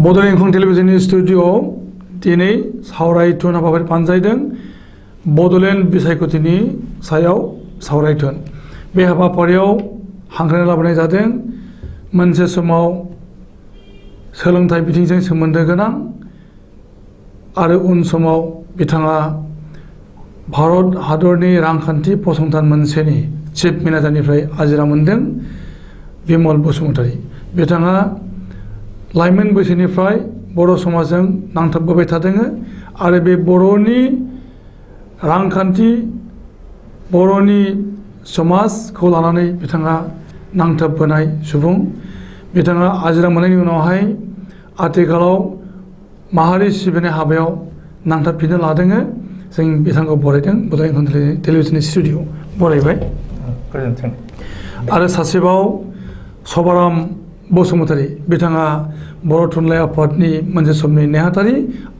बड'लेण्ड इंखं टेलिभिजननि स्टुडिअ'आव दिनै सावरायथुन हाबाफारि बानजायदों बड'लेण्ड बिसायख'थिनि सायाव सावरायथुन। बे हाबाफारियाव हांख्रायना लाबोनाय जादों मोनसे समाव सोलोंथाइ बिथिंजों सोमोन्दो गोनां आरो उन समाव बिथाङा भारत हादरनि रांखान्थि फसंथान मोनसेनि चिफ मेनेजारनिफ्राय आजिरा मोनदों बिमल बसुमतारी। बिथाङा लाइमोन बैसोनिफ्राय बर' समाजजों नांथाबबोबाय थादों आरो बे बर'नि रांखान्थि बर'नि समाजखौ लानानै बिथाङा नांथाबबोनाय सुबुं। बिथाङा आजिरा मोननायनि उनावहाय आथिखालाव माहारि सिबिनाय हाबायाव नांथाबफिननो लादों। जों बिथांखौ बरायदों बड'लेण्ड इंखं टेलिभिजननि स्टुडिअ बरायबाय। गोजोन्थों। आरो सासेबाव सभाराम बसुमतारी। बिथाङा बर' थुनलाइ आफादनि मोनसे समनि नेहाथारि।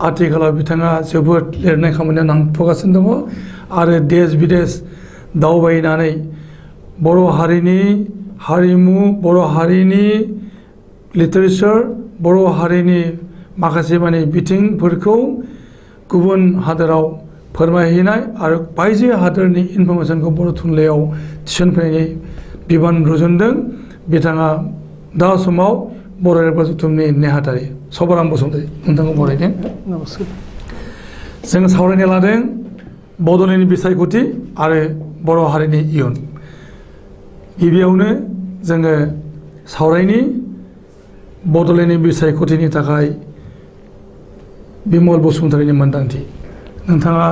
आथिखालाव बिथाङा जोबोद लिरनाय खामानियाव नांफागासिनो दङ आरो देश बिदेश दावबायनानै बर' हारिनि हारिमु, बर' हारिनि लिटारेचार, बर' हारिनि माखासे बिथिंफोरखौ गुबुन हादोराव फोरमायहैनाय आरो बायजो हादोरनि इनफरमेसनखौ बर' थुनलाइयाव थिसनफैनायनि बिबान रुजुनदों। बिथाङा दा समाव बर' रायज्लायग्रा जथुमनि नेहाथारि सभाराम बसुमतारी। नोंथांखौ बरायदों। जों सावरायनो लादों बड'लेण्डनि बिसायख'थि आरो बर' हारिनि इयुन। गिबियावनो जोङो सावरायनि बड'लेण्डनि बिसायख'थिनि थाखाय बिमल बसुमतारीनि मोनदांथि। नोंथाङा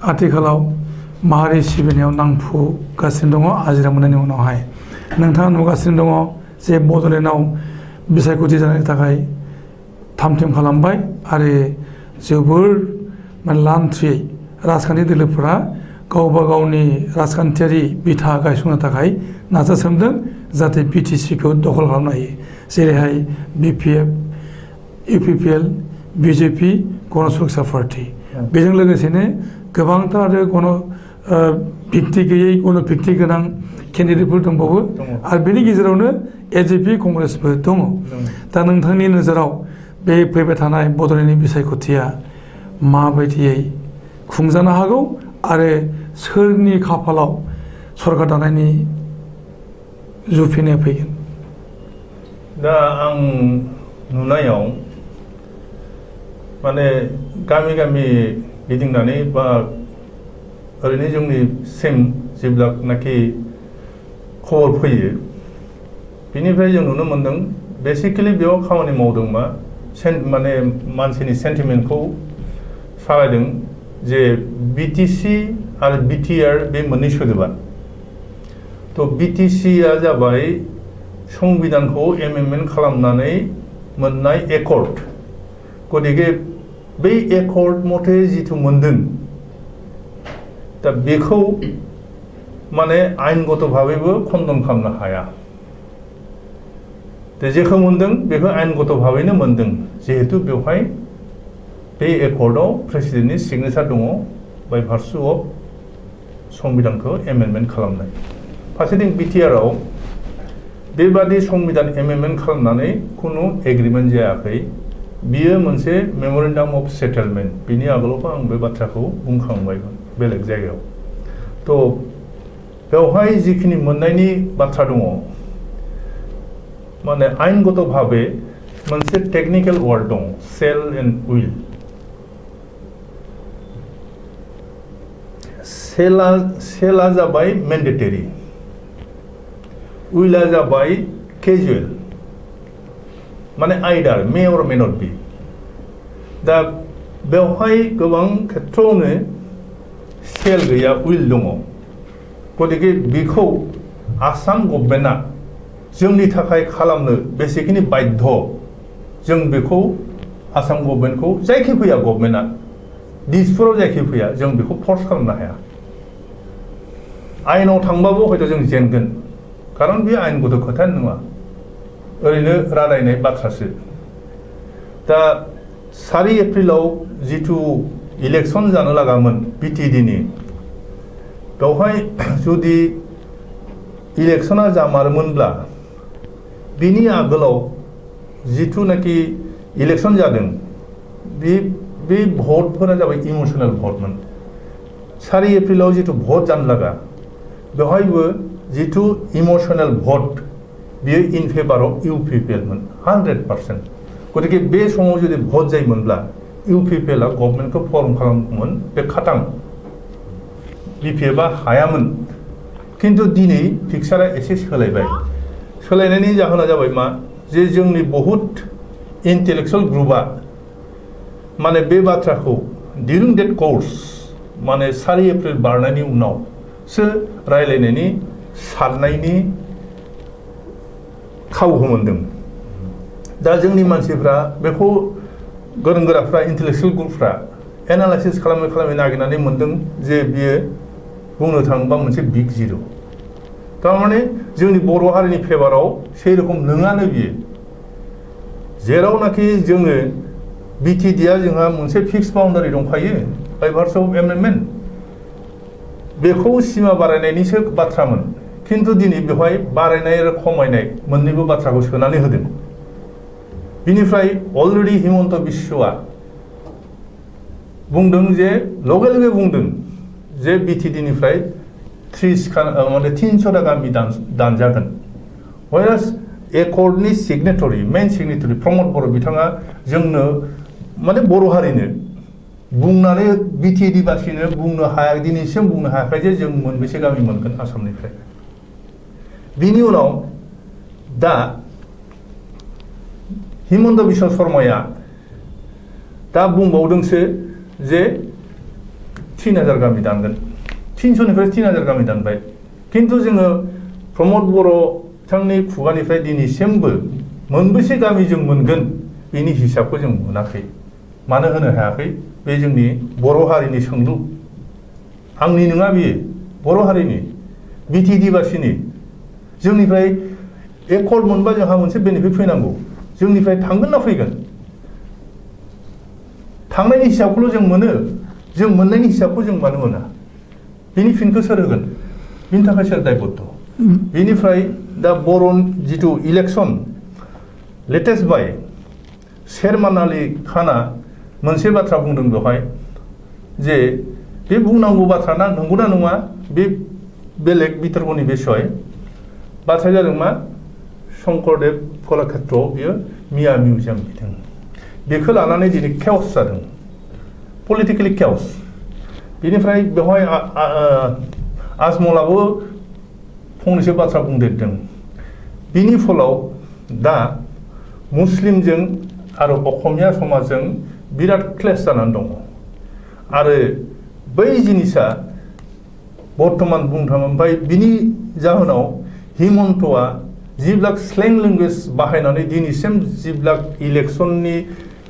आथिखालाव माहारि सिबिनायाव नांफुगासिनो दङ आजिरा मोननायनि उनावहाय। नोंथाङा नुगासिनो दङ जे बड'लेण्डआव बिसायख'थि जानायनि थाखाय थाम-थिम खालामबाय आरो जोबोर लान्थ्रियै राजखान्थि दोलोफोरा गावबा गावनि राजखान्थियारि बिथा गायसंनो थाखाय नाजासोमदों जाहाथे बिटिसिखौ दखल खालामनो हायो। जेरैहाय बिपिएफ, इउपिपिएल, बिजेपि, गण सुरक्षा पार्टी। बेजों लोगोसेनो गोबांथार आरो भित्ति गैयै भित्ति गोनां केन्डिडेटफोर दंबावो आरो बेनि गेजेरावनो एजेपि कंग्रेसबो दङ। दा नोंथांनि नोजोराव बे फैबाय थानाय बड'लेण्डनि बिसायख'थिया माबायदियै खुंजानो हागौ आरो सोरनि खाफालाव सरकार दानायनि जुफिनाया फैगोन? दा आं नुनायाव गामि गामि गिदिंनानै बा ओरैनो जोंनिसिम जेब्लानाखि खबर फैयो बेनिफ्राय जों नुनो मोनदों बेसिकेलि बेयाव खामानि मावदों मानसिनि सेन्टिमेन्टखौ सालायदों जे बिटिसि आरो बिटिआर बे मोननै सोदोबा। थ' बिटिसिआ जाबाय संबिधानखौ एमेन्डमेन्ट खालामनानै मोननाय एकर्ड। गतिके बै एकर्ड मथे जिथु मोनदों दा बेखौ आयेनगत भाबैबो खन्दन खालामनो हाया। दा जेखौ मोनदों बेखौ आयेनगत भाबैनो मोनदों जिहेतु बेवहाय बे एकर्डआव प्रेसिडेन्टनि सिगनेचार दङ बाय भार्चु अफ संबिधानखौ एमेन्डमेन्ट खालामनाय। फारसेथिं बिटिआरआव बेबादि संबिधान एमेन्डमेन्ट खालामनानै खुनु एग्रिमेन्ट जायाखै। बियो मोनसे मेमरेन्डाम अफ सेटेलमेन्ट। बिनि आगोलावबो आं बे बाथ्राखौ बुंखांबायमोन बेलेग जायगायाव। थ' बेवहाय जिखिनि मोननायनि बाथ्रा दङ आयेनगत भाबे मोनसे टेक्निकेल वार्ड दं सेल एन्ड उइल। सेला जाबाय मेन्डेटरि, उइला जाबाय केजुएल आइदार मे अर मे नट बि। दा बेवहाय गोबां खेत्रआवनो सेल गैया उइल दङ। गतिके बेखौ आसाम गभर्नमेन्टआ जोंनि थाखाय खालामनो बेसेखिनि बाध्य। जों बेखौ आसाम गभर्नमेन्टखौ जायखि फैया गभर्नमेन्टआ दिसपुराव जायखि फैया जों बेखौ फर्स खालामनो हाया। आयेनाव थांबाबो हयथ' जों जेनगोन खारन बे आयेनगत खोथायानो नङा ओरैनो रादायनाय बाथ्रासो। दा 4 एप्रिलाव जिथु इलेक्सन जानो लागामोन बिटिएडिनि बेवहाय जुदि इलेक्शना जामारोमोनब्ला बिनि आगोलाव जिथुनाखि इलेक्शन जादों बे भटफोरा जाबाय इमोशनेल भटमोन 4 एप्रिलाव जिथु भट जानो लागा बेवहायबो जिथु इमोशनेल भट बियो इन फेभार अफ UPPL मोन 100%। गतिके बे समाव जुदि भट जायोमोनब्ला UPPL आ गभर्नमेन्टखौ फर्म खालामगौमोन बे खाटां BPF आ हायामोन। किन्तु दिनै पिक्चारा एसे सोलायबाय। सोलायनायनि जाहोना जाबाय मा जे जोंनि बहुत इंटेलेक्चुअल ग्रुपआ माने बे बाथ्राखौ ड्यूरिंग दैट कोर्स माने 4 एप्रिल बारनायनि उनावसो रायलायनायनि साननायनि खाबुखौ मोनदों। दा जोंनि मानसिफ्रा बेखौ गोरों गोराफ्रा इंटेलेक्चुअल ग्रुपफ्रा एनालाइसिस खालामै नागिरनानै मोनदों जे बियो बुंनो थाङोबा मोनसे बिग जिरो। तारमाने जोंनि बर' हारिनि फेभाराव সেই রকম नङानो बियो। जेरावनाखि जोङो BTDआ जोंहा मोनसे फिक्स बाउन्डारि दंखायो बाय भार्स अफ एमेन्डमेन्ट बेखौ सीमा बारायनायनिसो बाथ्रामोन। किन्तु दिनै बेवहाय बारायनाय आरो खमायनाय मोन्नैबो बाथ्राखौ सोनानै होदों। बिनिफ्राय अलरेडि हिमन्त बिश्वआ बुंदों जे लगे लगे बुंदों जे BTDनिफ्राय 300 टा गामि दानजागोन। व्हेरास एकर्डनि सिगनेटरि मेन सिगनेटरि प्रमद बर' बिथाङा जोंनो माने बर' हारिनो बुंनानै BTD बासिनो बुंनो हाया दिनैसिम बुंनो हायाखै जे जों मोनबेसे गामि मोनगोन आसामनिफ्राय। बिनि उनाव दा हिमन्त बिश्व शर्माया दा बुंबावदोंसो जे 3000 गामि दानगोन 300 निफ्राय 3000 गामि दानबाय। किन्तु जोङो प्रमद बर' बिथांनि खुगानिफ्राय दिनैसिमबो मोनबेसे गामि जों मोनगोन बेनि हिसाबखौ जों मोनाखै। मानो होनो हायाखै बे जोंनि बर' हारिनि सोंलु आंनि नङा बियो बर' हारिनि BTD बासिनि जोंनिफ्राय एकर्ड मोनबा जोंहा मोनसे बेनिफिट फैनांगौ। जोंनिफ्राय थांगोन ना फैगोन थांनायनि हिसाबखौल' जों मोनो जों मोननायनि हिसाबखौ जों मानो मोना बिनि फिनखौ सोर होगोन बिनि थाखाय सोर दायबद्ध। बिनिफ्राय दा बर' जिथु election latest by Sherman Ali खाना मोनसे बाथ्रा बुंदों बेवहाय जे बे बुंनांगौ बाथ्रा ना नंगौना नङा बे बेलेग बितर्कनि बिषय बाथ्राया जादों मा शंकरदेव कलाक्षेत्रआव बियो मिया मिउजियाम बिदों बेखौ लानानै दिनै केअस जादों पलिटिकेलि केअस। बिनिफ्राय बेवहाय आजमलाबो फंनैसो बाथ्रा बुंदेरदों। बिनि फलाव दा मुस्लिमजों आरो असमिया समाजजों बिराद क्लेश जानानै दङ आरो बै जिनिसा बर्तमान बुंनो थाङो। ओमफ्राय बिनि जाहोनाव हिमन्तआ जिब्लाक स्लें लेंगुवेज बाहायनानै दिनैसिम जिब्लाक इलेक्शननि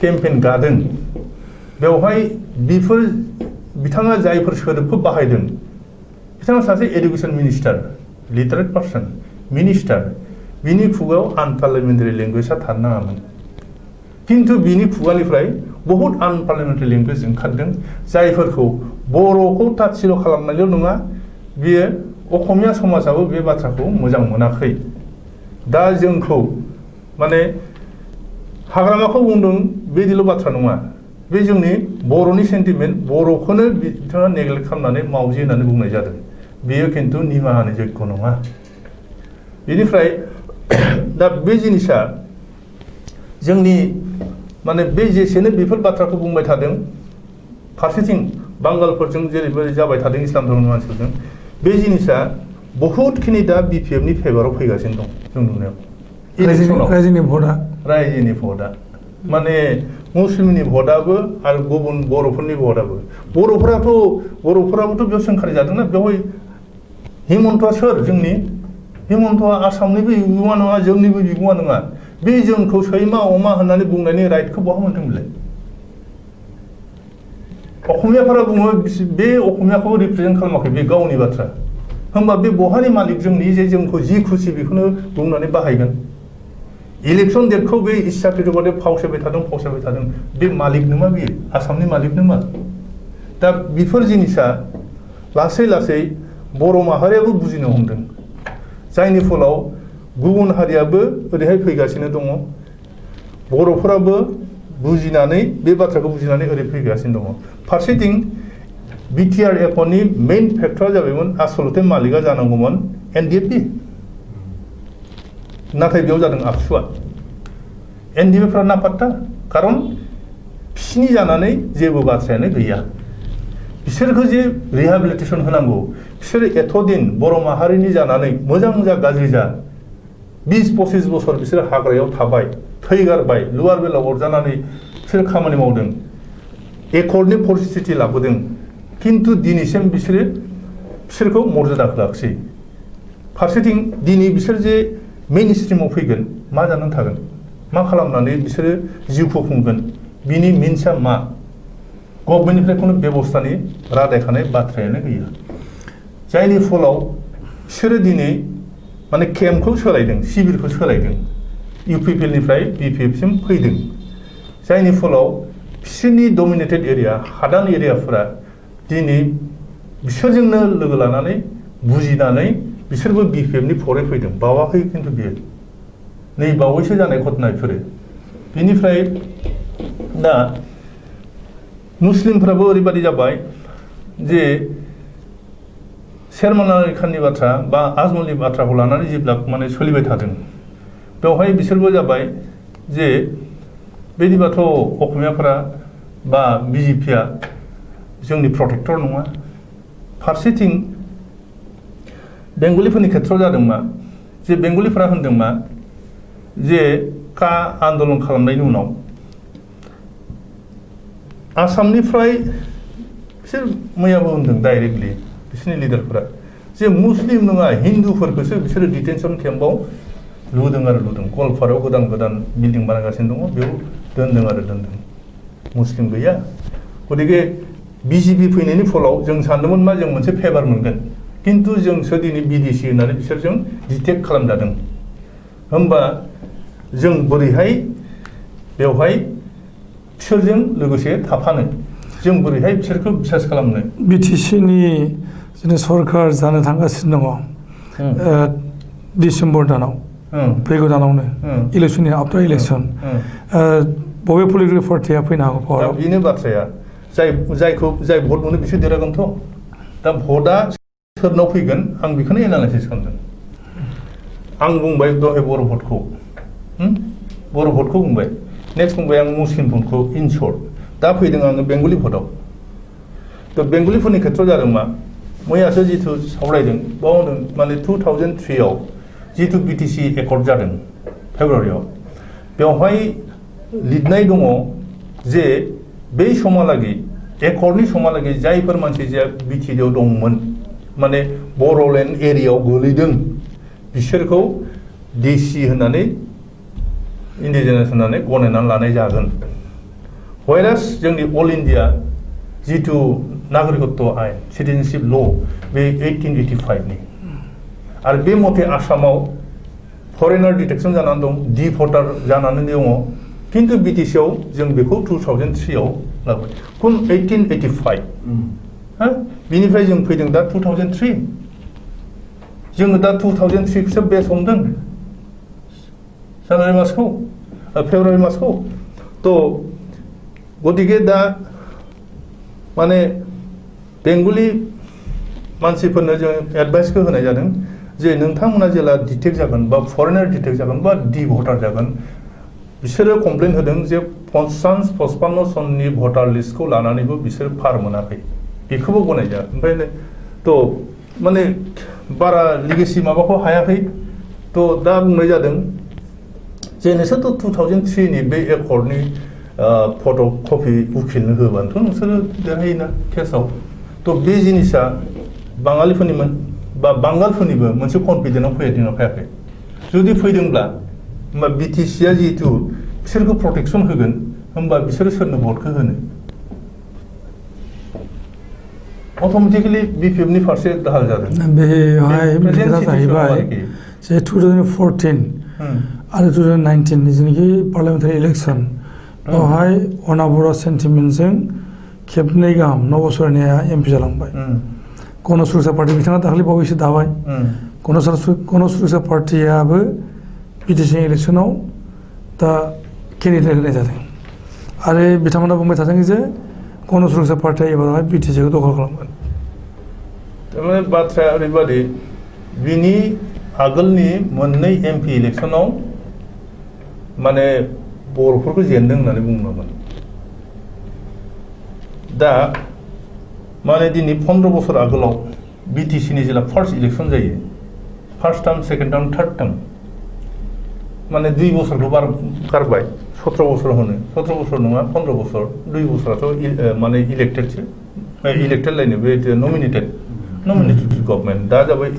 केम्पेन गादों बेवहाय बिफोर बिथाङा जायफोर सोदोबखौ बाहायदों बिथाङा सासे education minister literate person minister बिनि खुगायाव आनपार्लियामेन्टारि लेंगुवेजआ थानो नाङामोन। किन्तु बिनि खुगानिफ्राय बहुत आनपार्लियामेन्टारि लेंगुवेज ओंखारदों जायफोरखौ बर'खौ ताटसिल' खालामनायल' नङा बियो असमिया समाजाबो बे बाथ्राखौ मोजां मोनाखै। दा जोंखौ माने हाग्रामाखौ बुंदों बेदिल' बाथ्रा नङा बे जोंनि बर'नि सेन्टिमेन्ट बर'खौनो बिथाङा नेग्लेक्ट खालामनानै मावजि होननानै बुंनाय जादों बेयो किन्तु निमाहानि योग्य नङा। बेनिफ्राय दा बे जिनिसा जोंनि माने बे जेसेनो बेफोर बाथ्राखौ बुंबाय थादों फारसेथिं बांगालफोरजों जेरैबायदि जाबाय थादों इस्लाम धर्मनि मानसिफोरजों बे जिनिसा बहुतखिनि दा BPFनि फेभाराव फैगासिनो दं जों नुनायाव रायजोनि भटआ माने मुस्लिमनि भटआबो आरो गुबुन बर'फोरनि भटआबो बर'फोराबोथ' बेयाव सोंखारि जादोंना बेवहाय हिमन्तआ सोर जोंनि हिमन्तआ आसामनिबो बिगुमा नङा जोंनिबो बिगुमा नङा बे जोंखौ सैमा अमा होननानै बुंनायनि राइटखौ बहा मोनदोंमोनलाय। असमियाफोरा बुङो बे असमियाखौ रिप्रेजेन्ट खालामाखै बे गावनि बाथ्रा होमबा बे बहानि मालिक जोंनि जे जोंखौ जि खुसि बेखौनो बुंनानै बाहायगोन। इलेक्शन डेटखौ बे इस्साकृत बादि फावसायबाय थादों बे मालिक नङा बेयो आसामनि मालिक नङा। दा बेफोर जिनिसा लासै लासै बर' माहारियाबो बुजिनो हमदों जायनि फलाव गुबुन हारियाबो ओरैहाय फैगासिनो दङ बर'फोराबो बुजिनानै बे बाथ्राखौ बुजिनानै ओरै फैगासिनो दङ फारसेथिं बिटिआर एफनि मेइन फेक्टरा जाबायमोन आसलते मालिका जानांगौमोन एनडिएफबि नाथाय बेयाव जादों आखुआ एनडिएफफ्रा नापात्ता खारन बिसिनि जानानै जेबो बाथ्रायानो गैया बिसोरखौ जे रिहेबिलिटेसन होनांगौ बिसोर एथ' दिन बर' माहारिनि जानानै मोजां जा गाज्रि जा 20-25 बोसोर बिसोर हाग्रायाव थाबाय थैगारबाय लुवार बेलाव अरजानानै बिसोर खामानि मावदों एकर्डनि परिस्थिति लाबोदों किन्तु दिनैसिम बिसोरखौ मर्यादा होआखिसै फारसेथिं दिनै बिसोर जे मेइन स्ट्रिमाव फैगोन मा जानानै थागोन मा खालामनानै बिसोरो जिउखौ खुंगोन बिनि मिन्सआ मा गभर्नमेन्टनिफ्राय खुनु बेबस्थानि रादायखानाय बाथ्रायानो गैया जायनि फलाव बिसोरो दिनै माने केम्पखौ सोलायदों शिबिरखौ सोलायदों इउपिपिएलनिफ्राय बिपिएफसिम फैदों जायनि फलाव बिसोरनि डमिनेटेड एरिया हादान एरियाफोरा दिनै बिसोरजोंनो लोगो लानानै बुजिनानै बिसोरबो बिपिएफनि फरै फैदों बावाखै खिन्थु बियो नै बावैसो जानाय घटना बेफोरो बेनिफ्राय दा मुस्लिमफ्राबो ओरैबादि जाबाय जे शेरमान आली खाननि बाथ्रा बा आजमलनि बाथ्राखौ लानानै जेब्ला माने सोलिबाय थादों बेवहाय बिसोरबो जाबाय जे बेबादिबाथ' असमियाफोरा बा बिजेपिआ जोंनि प्रटेक्टर नङा फारसेथिं बेंगलिफोरनि खेथ्रआव जादों मा जे बेंगलिफोरा होनदों मा जे का आन्दलन खालामनायनि उनाव आसामनिफ्राय बिसोर मैयाबो होनदों डाइरेक्टलि बिसोरनि लिडारफोरा जे मुस्लिम नङा हिन्दुफोरखौसो बिसोरो डिटेनसन केम्पआव लुदों गवालपारायाव गोदान बिल्डिं बानायगासिनो दङ बेयाव दोनदों मुस्लिम गैया गतिके बिजेपि फैनायनि फलाव जों सानदोंमोन मा जों मोनसे फेभार मोनगोन किन्तु जोंसो दिनै बिदेशि होननानै बिसोरजों डिटेक्ट खालामजादों होमबा जों बोरैहाय बेवहाय बिसोरजों लोगोसे थाफानो जों बोरैहाय बिसोरखौ बिसास खालामनो बिटिसिनि जोंनि सरकार जानो थांगासिनो दङ डिसेम्बर दानाव फैगौ दानावनो इलेक्सननि आफ्टार इलेक्सन बबे पलिटिकेल पार्टिया फैनो हागौ पावाराव बेनो बाथ्राया जाय भट मोनो बिसोर देरहागोनथ' दा भटआ सोरनाव फैगोन आं बेखौनो एनालाइसिस खालामदों आं बुंबाय दहाय बर' भटखौ बुंबाय नेक्स्ट बुंबाय आं मुस्लिम भटखौ इन सर्ट दा फैदों आङो बेंगलि भटआव थ' बेंगलिफोरनि खेथ्रआव जादों मा मैयासो जिथु सावरायदों बावदों माने 2003आव जिथु बिटिसि एकर्ड जादों फेब्रुवारियाव बेवहाय लिरनाय दङ जे बै समहालागै एकर्डनि समहालागै जायफोर मानसिया बिटिडिआव दंमोन माने बर'लेण्ड एरियायाव गोलैदों बिसोरखौ देसि होननानै इन्डिजिनास होननानै गनायनानै लानाय जागोन व्हायरास जोंनि अल इन्डिया जिथु नागरिकत्व आयेन सिटिजेनशिप ल बे 1885नि आरो बे मथे आसामाव फरेनार डिटेक्सन जानानै दं डि भटार जानानै दङ किन्तु बिटिसिआव जों बेखौ 2003आव लाबाय कुन 1885 बिनिफ्राय जों फैदों दा 2003 जोङो दा 2003खौसो बेस हमदों जानुवारि मासखौ फेब्रुवारि मासखौ थ' गतिके दा माने बेंगलि मानसिफोरनो जों एडभाइसखौ होनाय जादों जे नोंथांमोना जेला डिटेक्ट जागोन बा फरेनार डिटेक्ट जागोन बा डि भटार जागोन बिसोरो कमप्लेन होदों जे 55 सननि भटार लिस्टखौ लानानैबो बिसोर पार मोनाखै बेखौबो गनायजा ओमफ्राय थ' माने बारा लिगेसि माबाखौ हायाखै थ' दा बुंनाय जादों जे नोंसोरथ' 2003नि बे एकर्डनि फट' कपि उखिलनो होबानोथ' नोंसोरो देरहायोना केसाव थ' बे जिनिसा बाङालिफोरनिमोन बा बांगालफोरनिबो मोनसे कनफिडेन्सआव फैदोंना फैयाखै जुदि फैदोंब्ला होमबा बिटिसिआ जिहेतु बिसोरखौ प्रटेक्सन होगोन होमबा बिसोरो सोरनो भटखौ होनो अट'मेटिकेलि बिपिएफनि फारसे दाहाल जादों बेहाय मोनसे खोथा जाहैबाय जे 2014 आरो 2019 जेनाखि पार्लियामेन्टारि इलेक्सन बेवहाय अनाबरा सेन्टिमेन्टजों खेबनै गाहाम नबसरनिया एमपि जालांबाय गण सुरक्षा पार्टी बिथाङा दाखालि बावैसो दाबाय गण सुरक्षा पार्टीयाबो बिटिसि इलेक्सनाव दा केन्डिडेट होनाय जादों आरो बिथांमोना बुंबाय थादों जे गण सुरक्षा पार्टिया एबारावहाय बिटिसिखौ दखल खालामगोन। थारमाने बाथ्राया ओरैबादि बिनि आगोलनि मोननै एमपि इलेक्सनाव माने बर'फोरखौ जेनदों होननानै बुंदोंमोन। दा माने दिनै 15 बोसोर आगोलाव बिटिसिनि जेला फार्स्ट इलेक्सन जायो, first term, second term, third term, माने 2 बोसोरखौ गारबाय, 17 बोसोर होनो, 17 बोसोर नङा 15 बोसोर, 2 बोसोराथ' माने इलेक्टेडसो, इलेक्टेड लायनो बे नमिनेटेड गभर्नमेन्ट, दा जाबाय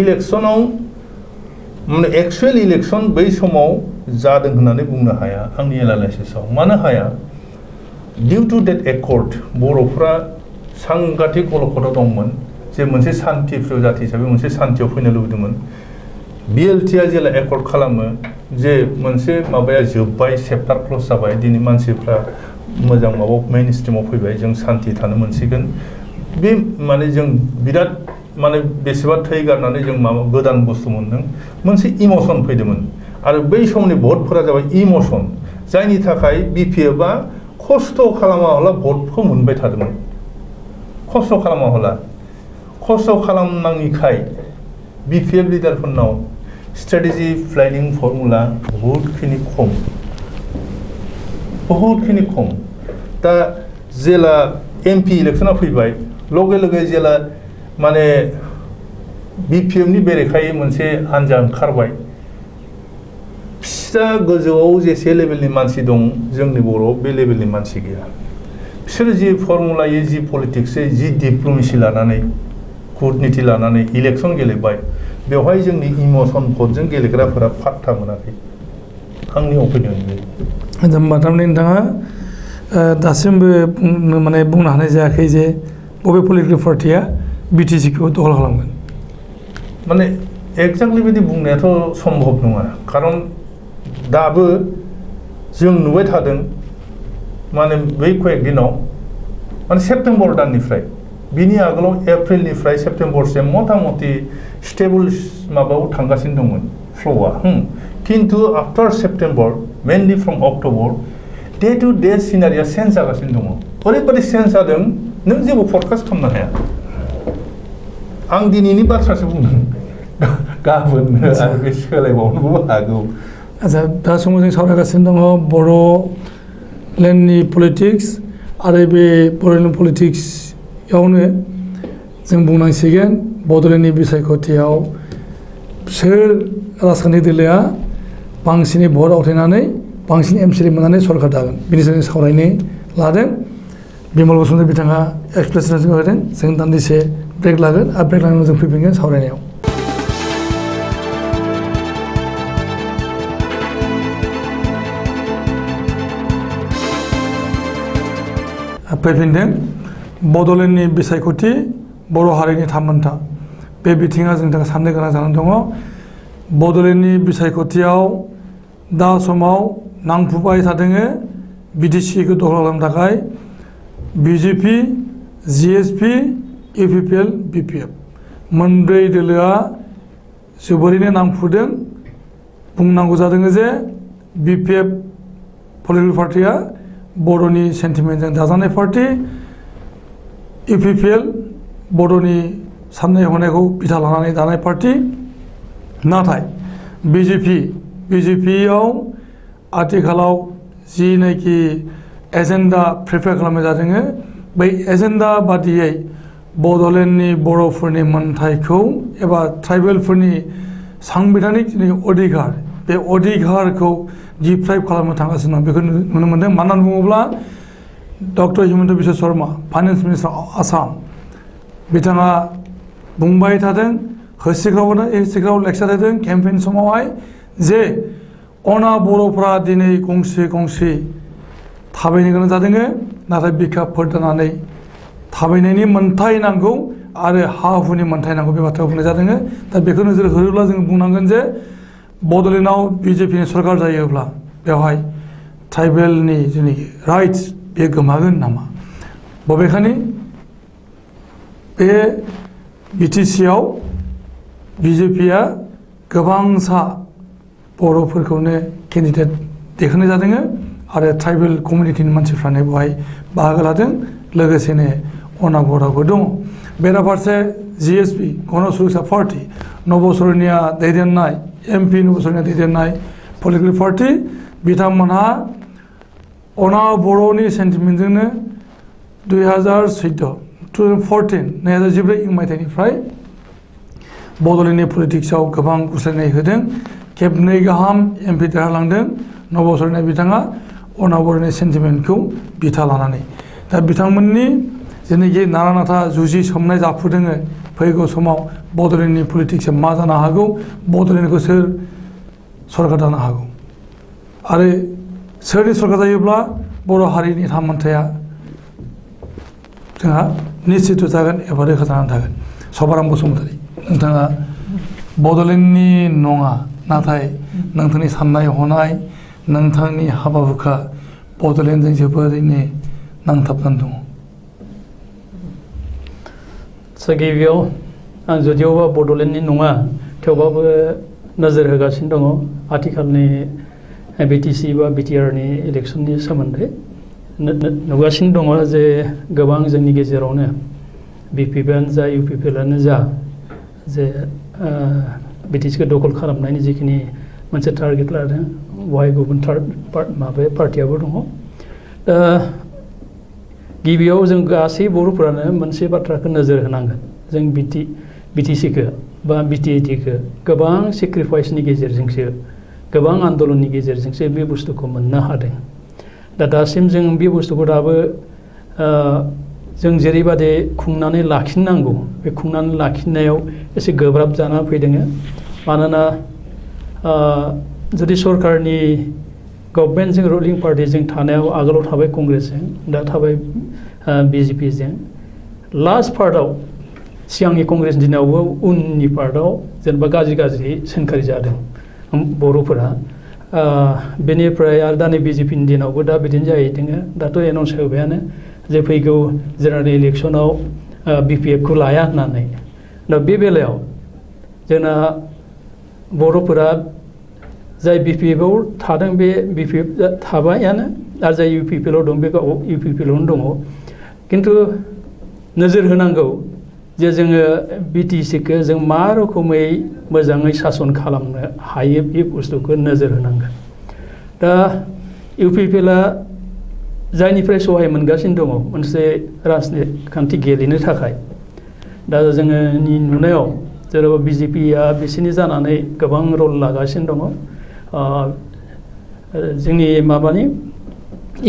इलेक्सनाव माने एक्सुएल इलेक्सन बै समाव जादों होननानै बुंनो हाया आंनि एनालाइसिसआव। मानो हाया? डिउ टु डेट एकर्ड बर'फ्रा सांघातिक अलखदाव दंमोन जे मोनसे सान्थि प्रिय जाति हिसाबै मोनसे सान्थियाव फैनो लुबैदोंमोन। बिएलटिआ जेला एकर्ड खालामो जे मोनसे माबाया जोब्बाय, चेप्टार क्लस जाबाय, दिनै मानसिफ्रा मोजां माबा मेइन स्ट्रिमाव फैबाय, जों सान्थि थानो मोनसिगोन, बे माने जों बिराद माने बेसेबा थै गारनानै जों माबा गोदान बुस्थु मोनदों, मोनसे इमोसन फैदोंमोन। आरो बै समनि भटफोरा जाबाय इमोसन, जायनि थाखाय बिपिएफआ खस्थ' खालामाब्ला भटखौ मोनबाय थादोंमोन। खस्थ' खालामाब्ला, खस्थ' खालामनाङिखाय बिपिएफ लिडारफोरनाव स्ट्रेटेजि प्लेनिं फर्मुला बहुतखिनि खम। दा जेला एमपि इलेक्सना फैबाय, लगे लगे जेला माने बिपिएफनि बेरेखायै मोनसे हान्जा ओंखारबाय, फिसा गोजौआव जेसे लेभेलनि मानसि दं जोंनि बर'आव बे लेभेलनि मानसि गैया। बिसोर जि फर्मुलायै, जि पलिटिक्सै, जि डिप्ल'मेसि लानानै, कूटनीति लानानै इलेक्सन गेलेबाय, बेवहाय जोंनि इमोसन भटजों गेलेग्राफोरा पात्ता मोनाखै, आंनि अपिनियन बे। होमबा थारमाने नोंथाङा दासिमबो बुंनो हानाय जायाखै जे बबे पलिटिकेल पार्टिया बिटिसिखौ दखल खालामगोन। माने एक्जाक्टलि बिदि बुंनायाथ' सम्भब नङा, खारन दाबो जों नुबाय थादों माने बै कয়েক दिनाव माने सेप्तेम्बर दाननिफ्राय, बिनि आगोलाव एप्रिलनिफ्राय सेप्तेम्बरसिम मथा मथि स्टेबल माबायाव थांगासिनो दंमोन फ्ल'आ। खिन्थु after September, mainly from October, day to day scenario change जागासिनो दङ। ओरैबायदि चेन्ज जादों नों जेबो फरकास्ट खालामनो हाया। आं दिनैनि बाथ्रासो बुंदों, गाबोन आरो बे सोलायबावनोबो हागौ। आচ্ছা, दा समाव जों सावरायगासिनो दङ बर'लेण्डनि पलिटिक्स आरो बे बर'लेण्ड पलिटिक्सआवनो जों बुंनांसिगोन बड'लेण्डनि बिसायख'थियाव सोर राजखान्थि दोलोआ बांसिनै भट आवथायनानै बांसिन एमसिएल मोननानै सरकार दागोन, बेनि सायाव जों सावरायनो लादों। बिमल बसुमतारी बिथाङा एक्सप्लेनेसन होदों। जों दान्दिसे ब्रेक लागोन आरो ब्रेक लानानै जों फैफिनगोन सावरायनायाव। फैफिनदों बड'लेण्डनि बिसायख'थि, बर' हारिनि थामोन्था, बे बिथिङा जोंनि थाखाय साननो गोनां जानानै दङ। बड'लेण्डनि बिसायख'थियाव दा समाव नांफुबाय थादों बिटिसिखौ दखल खालामनो थाखाय बिजेपि, जिएसपि, इउपिपिएल, बिपिएफ मोनब्रै दोलोआ जोबोरैनो नांफुदों। बुंनांगौ जादों जे बिपिएफ पलिटिकेल पार्टिया बर'नि सेन्टिमेन्टजों दाजानाय पार्टि, इउपिपिएल बर'नि साननाय हनायखौ बिथा लानानै दानाय पार्टि। नाथाय बिजेपियाव आथिखालाव जिनाखि एजेन्डा प्रिपेयार खालामनाय जादों, बै एजेन्डा बादियै बड'लेण्डनि बर'फोरनि मोन्थायखौ एबा ट्राइबेलफोरनि सांबिधानिक अधिकार, बे अधिकारखौ डिप्राइभ खालामनो थांगासिनो दं, बेखौ नुनो मोन्दों। मानो होननानै बुङोब्ला doctor Himanta Biswa Sharma, finance minister Assam, बिथाङा बुंबाय थादों, होसिख्राव लेक्सार होदों केम्पेइन समावहाय जे अना बर'फ्रा दिनै गंसे थाबायनो गोनां जादों, नाथाय बिखाफोर दानानै थाबायनायनि मोन्थाय नांगौ आरो हा हुनि मोन्थाय नांगौ, बे बाथ्राखौ बुंनाय जादों। दा बेखौ नोजोर होयोब्ला जों बुंनांगोन जे बड'लेण्डआव बिजेपिनि सरकार जायोब्ला बेवहाय ट्राइबेलनि जेनाखि राइट्स बे गोमागोन नामा? बबेखानि बे बिटिसिआव बिजेपिया गोबांसा बर'फोरखौनो केन्डिडेट देखायनाय जादों आरो ट्राइबेल कमिउनिटिनि मानसिफ्रानो बेवहाय बाहागो लादों लोगोसेनो अनाबराबो दङ बेराफारसे जिएसपि गण सुरक्षा पार्टी नबसरनिया दैदेननाय एमपि नबसरनिया दैदेननाय पलिटिकेल पार्टी बिथांमोनहा अनाबरनि सेन्टिमेन्टजोंनो 2014 मायथाइनिफ्राय बड'लेण्डनि पलिटिक्सआव गोबां गुस्लायनाय होदों खेबनै गाहाम एमपि देरहालांदों नबसरनाय बिथाङा अनाबरनि सेन्टिमेन्टखौ बिथा लानानै दा बिथांमोननि जेनाखि नारा नाथा जुजि सोमनाय जाफुदों फैगौ समाव बड'लेण्डनि पलिटिक्सआ मा जानो हागौ बड'लेण्डखौ सोर सरकार दानो हागौ आरो सोरनि सरकार जायोब्ला बर' हारिनि थामोनथाया जोंहा निश्चित जागोन एबा रोखा जानानै थागोन सभाराम बसुमतारी नोंथाङा बड'लेण्डनि नङा नाथाय नोंथांनि साननाय हनाय नोंथांनि हाबा हुखा बड'लेण्डजों जोबोरैनो नांथाबनानै दङ गिबियाव आं जुदियावबा बड'लेण्डनि नङा थेवबाबो नोजोर होगासिनो दङ आथिखालनि बिटिसि बा बिटिआरनि इलेक्सननि सोमोन्दै नुगासिनो दङ जे गोबां जोंनि गेजेरावनो बिपिपिआनो जा इउपिपिएलआनो जा जे बिटिसिखौ दखल खालामनायनि जिखिनि मोनसे टारगेट लादों बेवहाय गुबुन पार्टियाबो दङ दा गिबियाव जों गासै बर'फोरानो मोनसे बाथ्राखौ नोजोर होनांगोन जों बिटिसिखौ बा बिटिएडिखौ गोबां सेक्रिफाइसनि गेजेरजोंसो गोबां आन्दलननि गेजेरजोंसो बे बुस्थुखौ मोननो हादों दा दासिम जों बे बुस्थुखौ दाबो जों जेरैबादि खुंनानै लाखिनांगौ बे खुंनानै लाखिनायाव एसे गोब्राब जाना फैदों मानोना जुदि सरकारनि गभर्नमेन्टजों रुलिं पार्टिजों थानायाव आगोलाव थाबाय कंग्रेसजों दा थाबाय बिजेपिजों लास्ट पार्टआव सिगांनि कंग्रेसनि दिनावबो उननि पार्टआव जेनेबा गाज्रि सोंखारि जादों बर'फोरा बेनिफ्राय आरो दानि बिजेपिनि दिनावबो दा बिदिनो जाहैदों दाथ' एनाउन्स होबायानो जे फैगौ जेनेरेल इलेक्सनाव बिपिएफखौ लाया होननानै दा बे बेलायाव जोंना बर'फोरा जाय बिपिएफआव थादों बे बिपिएफ थाबायानो आरो जाय इउपिपिएलआव दं बे इउपिपिएलआवनो दङ खिन्थु नोजोर होनांगौ जे जोङो बिटिसिखौ जों मा रोखोमै मोजाङै सासन खालामनो हायो बे बुस्थुखौ नोजोर होनांगोन दा इउपिपिएलआ जायनिफ्राय सहाय मोनगासिनो दङ मोनसे राजखान्थि गेलेनो थाखाय दा जोंनि नुनायाव जेराव बिजेपिया बिसोरनि जानानै गोबां रल लागासिनो दङ जोंनि माबानि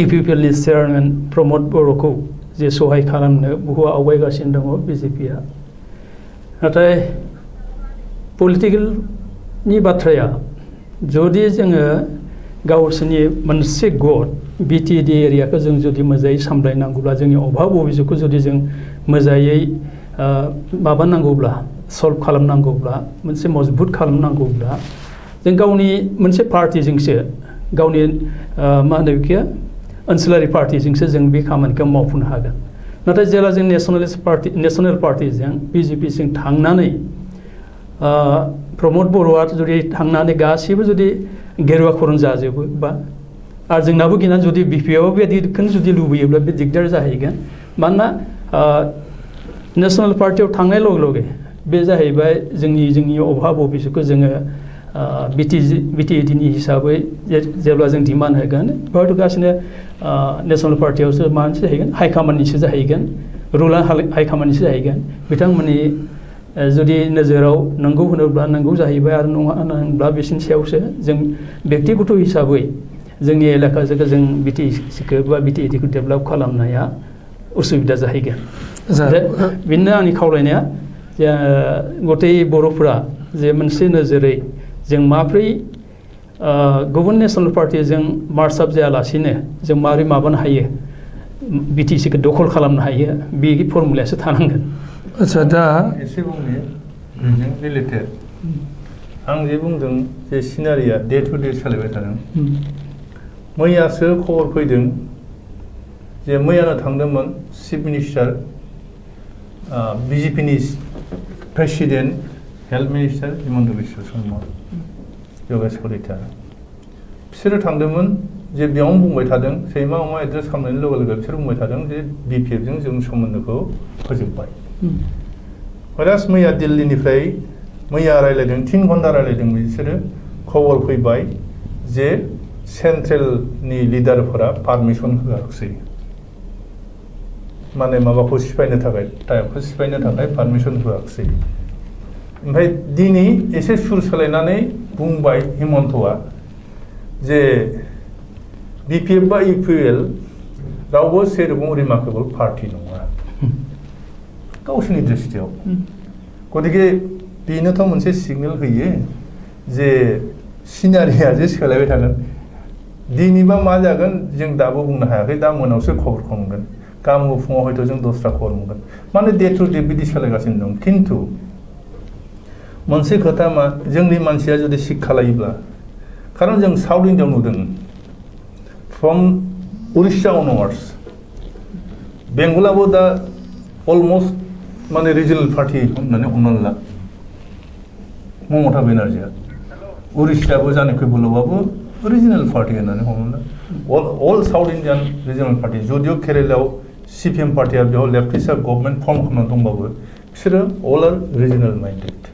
इउपिपिएलनि चेयारमेन प्रमद बर'खौ जे सहाय खालामनो बहुद आवगायगासिनो दङ बिजेपिया नाथाय पलिटिकेलनि बाथ्राया जुदि जोङो गावसोरनि मोनसे गट बिटिएडि एरियाखौ जों जुदि मोजाङै सामलायनांगौब्ला जोंनि अभाब अभिजोगखौ जुदि जों मोजाङै माबानांगौब्ला सल्भ खालामनांगौब्ला मोनसे मजबुत खालामनांगौब्ला जों गावनि मोनसे पार्टिजोंसो गावनि मा होनो बेखौ ओनसोलारि पार्टिजोंसो जों बे खामानिखौ मावफुंनो हागोन नाथाय जेब्ला जों नेसनेल पार्टिजों बिजेपिजों थांनानै प्रमद बर'आ जुदि थांनानै गासैबो जुदि गेरुवा खरन जाजोबो बा आरो जोंनाबो गिनानै जुदि बिपिएफआव बेबायदिखौनो जुदि लुबैयोब्ला बे दिगदार जाहैगोन मानोना नेसनेल पार्टियाव थांनाय लगे लगे बे जाहैबाय जोंनि अभाब अभिजोगखौ जोङो बिटिएडिनि हिसाबै जेब्ला जों डिमान्ड होगोन हयथ' गासिनो नेसनेल पार्टियावसो मानसि जाहैगोन हाइकामान्डनिसो जाहैगोन रुलार हाइकामान्डनिसो जाहैगोन बिथांमोननि जुदि नोजोराव नंगौ होनोब्ला नंगौ जाहैबाय आरो नङा होनोब्ला बिसोरनि सायावसो जों बेक्तिगत हिसाबै जोंनि एलेकाखौ जों बिटिसिखौ बा बिटिएडिखौ डेभेलप खालामनाया उसुबिदा जाहैगोन बेनो आंनि खावलायनाया जे गथै बर'फोरा जे मोनसे नोजोरै जों माब्रै गुबुन नेसनेल पार्टिजों मार्चआप जायालासिनो जों माबोरै माबानो हायो बिटिसिखौ दखल खालामनो हायो बे फर्मुलायासो थानांगोन आच्छा दा एसे बुंनि बेजों रिलेटेड आं जे बुंदों जे सिनारिया डे टु डे सोलायबाय थादों मैयासो खबर फैदों जे मैयानो थांदोंमोन चिफ मिनिस्टार बिजेपिनि president health minister Himanta Biswa Sarma Yogesh Kalita बिसोरो थांदोंमोन जे बेयावनो बुंबाय थादों सैमा अमा एड्रेस खालामनायनि लोगो लोगो बिसोर बुंबाय थादों जे BPF-जों जों सोमोन्दोखौ फोजोबबाय हरास मैया दिल्लीनिफ्राय मैया रायलायदों 3 घन्टा रायलायदों बिसोरो खबर फैबाय जे सेन्ट्रेलनि लिडारफोरा पारमिसन होआखिसै माने माबाखौ सिफायनो थाखाय टाइपखौ सिफायनो थाखाय पारमिसन होआखिसै ओमफ्राय दिनै एसे सुर सोलायनानै बुंबाय हिमन्तआ जे BPF बा UPL रावबो सेरबुं रिमार्केबल पार्टी नङा गावसोरनि दृष्टियाव गतिके बेनोथ' मोनसे सिगनेल होयो जे सिनारिया जे सोलायबाय थागोन दिनैबा मा जागोन जों दाबो बुंनो हायाखै दा मोनावसो खबरखौ मोनगोन गाबोन फुङाव हयथ' जों दस्रा खबर मोनगोन माने डे टु डे बिदि सोलायगासिनो दं खिन्थु मोनसे खोथा मा जोंनि मानसिया जुदि शिक्षा लायोब्ला खारन जों साउथ इन्डियाव नुदों फ्रम उरिष्या अनवार्ड्स बेंगलाबो दा अलमस्ट माने रिजनेल पार्टी होननानै हमनानै ला ममता बेनार्जीआ उरिष्याबो जानायखौ बोलबाबो रिजनेल पार्टी होननानै हमनानै ला all south Indian regional party जदिव केरेलायाव CPM पार्टीया बेयाव लेफ्टिस्ट गभर्नमेन्ट फर्म खालामनानै दंबाबो बिसोरो अल आर रिजनेल माइन्डेड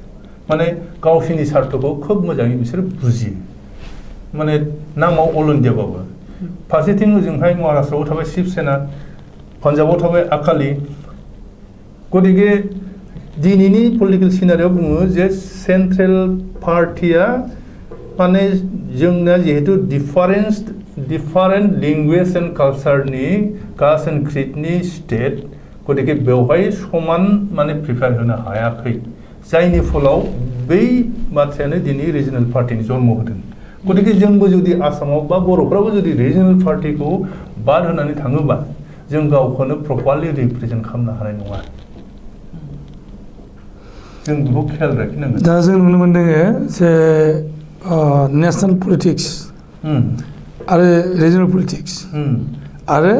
माने गावसोरनि स्वार्थखौ खोब मोजाङै बिसोरो बुजियो माने नामाव अल इन्डियाबाबो फारसेथिं ओजोंहाय महाराष्ट्रआव थाबाय शिबसेना पान्जाबाव थाबाय आकालि गतिके दिनैनि पलिटिकेल सिनारियाव बुङो जे सेन्ट्रेल पार्टीया माने जोंना जिहेतु डिफारेन्ट लेंगुवेज एन्ड कालचारनि कास्ट एन्ड क्रिडनि स्टेट गतिके बेवहाय समान माने प्रिफार होनो हायाखै जायनि फलाव बै बाथ्रायानो दिनै रिजनेल पार्टीनि जन्म होदों गतिके जोंबो जुदि आसामाव बा बर'फ्राबो जुदि रिजनेल पार्टीखौ बाद होनानै थाङोबा जों गावखौनो प्रपारलि रिप्रेजेन्ट खालामनो हानाय नङा जों बेखौ खेयाल लाखिनांगोन दा जों नुनो मोनदों जे नेशनेल पलिटिक्स आरो रिजनेल पलिटिक्स आरो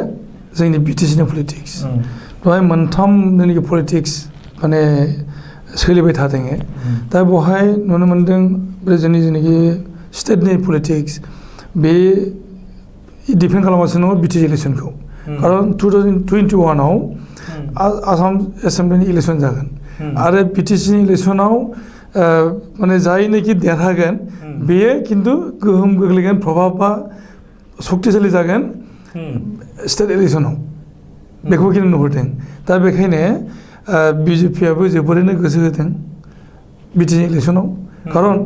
जोंनि BTC पलिटिक्स बेवहाय मोनथाम जेनाखि पलिटिक्स माने सोलिबाय थादों दा बेवहाय नुनो मोनदों बे जोंनि जेनाखि स्टेटनि पलिटिक्स बे डिपेन्ड खालामगासिनो दङ BTC इलेक्सनखौ खारन 2021आव आसाम एसेम्ब्लिनि इलेक्सन जागोन आरो BTCनि इलेक्सनाव माने जायनोखि देरहागोन बेयो खिन्थु गोहोम गोग्लैगोन प्रभाबा सक्तिशालि जागोन स्टेट इलेक्सनाव बेखौ खिन्थु नुहुरदों दा बेखायनो BJP-आबो जोबोरैनो गोसो होदों BTC इलेक्सनाव खारन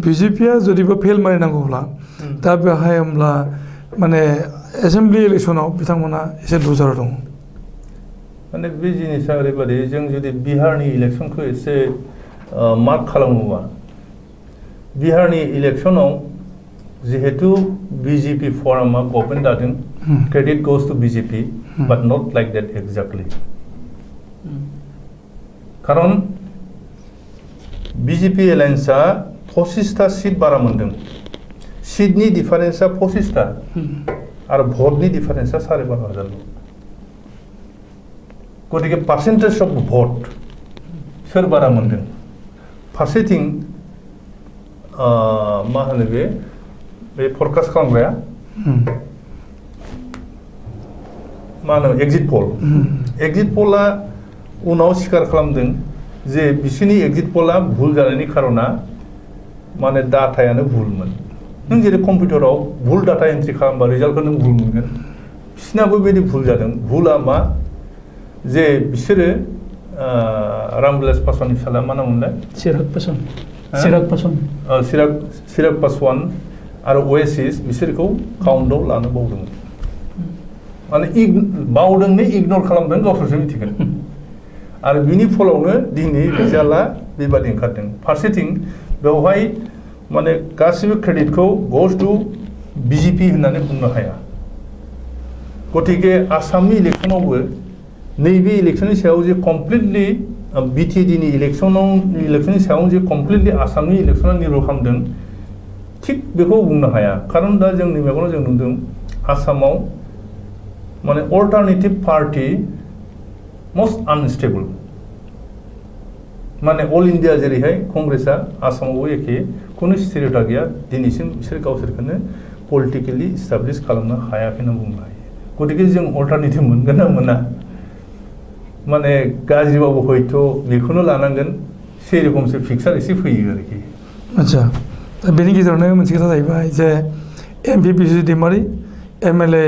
BJP-आ जुदिबो फेल मारिनांगौब्ला दा बेवहाय होमब्ला माने एसेम्ब्लि इलेक्सनाव बिथांमोना एसे लुजार दङ माने बे जिनिसा ओरैबायदि जों जुदि बिहारनि इलेक्सनखौ एसे मार्क खालामोबा बिहारनि इलेक्सनाव जिहेतु BJP फर्मा गभर्नमेन्ट दादों credit goes to BJP but not like that exactly खारन BJP एलायन्सआ 25टा सीट बारा मोनदों सीटनि डिफारेन्सआ 25टा आरो भटनि डिफारेन्सआ 12,500 गतिके पार्सेन्टेज अफ भट सोर बारा मोनदों फारसेथिं मा होनो बे फरकास्ट खालामग्राया मा होनो एक्जिट पलआ उनाव स्वीकार खालामदों जे बिसोरनि एक्जिट पलआ भुल जानायनि खारना माने डाटायानो भुलमोन नों जेरै कम्पिउटाराव भुल डाटा एन्ट्रि खालामबा रिजाल्टखौ नों भुल मोनगोन बिसोरनाबो बेबायदि भुल जादों भुलआ मा जे बिसोरो रामविलास पासवाननि फिसाला मा नाममोनलाय चिराग पासवान आरो ओएसिस बिसोरखौ काउन्टआव लानो बावदोंमोन माने बावदोंनो इगनर खालामदों गावसोरसो मिथिगोन आरो बिनि फलावनो दिनै रिजाल्टआ बेबादि ओंखारदों फारसेथिं बेवहाय माने गासिबो क्रेडिटखौ गोज टु BJP होननानै बुंनो हाया गतिके आसामनि इलेक्सनावबो नैबे इलेक्शननि सायाव जे कमप्लिटलि BTD-नि इलेक्शननि सायाव जे कमप्लिटलि आसामनि इलेक्शना निर्भर खालामदों थिग बेखौ बुंनो हाया खारन दा जोंनि मेगनाव जों नुदों आसामाव माने अल्टारनेटिभ पार्टी most unstable माने अल इन्डिया जेरैहाय कंग्रेसआ आसामावबो एखे कुनु स्थिरता गैया दिनैसिम बिसोर गावसोरखौनो पलिटिकेलि इस्टाब्लिश खालामनो हायाखै होनना बुंनो हायो गतिके जों अल्टारनेटिभ मोनगोन ना मोना माने गाज्रिबाबो हयथ' बेखौनो लानांगोन सेरखमसो फिक्सार एसे फैयो आरोखि आदसा दा बेनि गेजेरावनो मोनसे खोथा जाहैबाय जे एमपि बिजय दैमारि एमएलए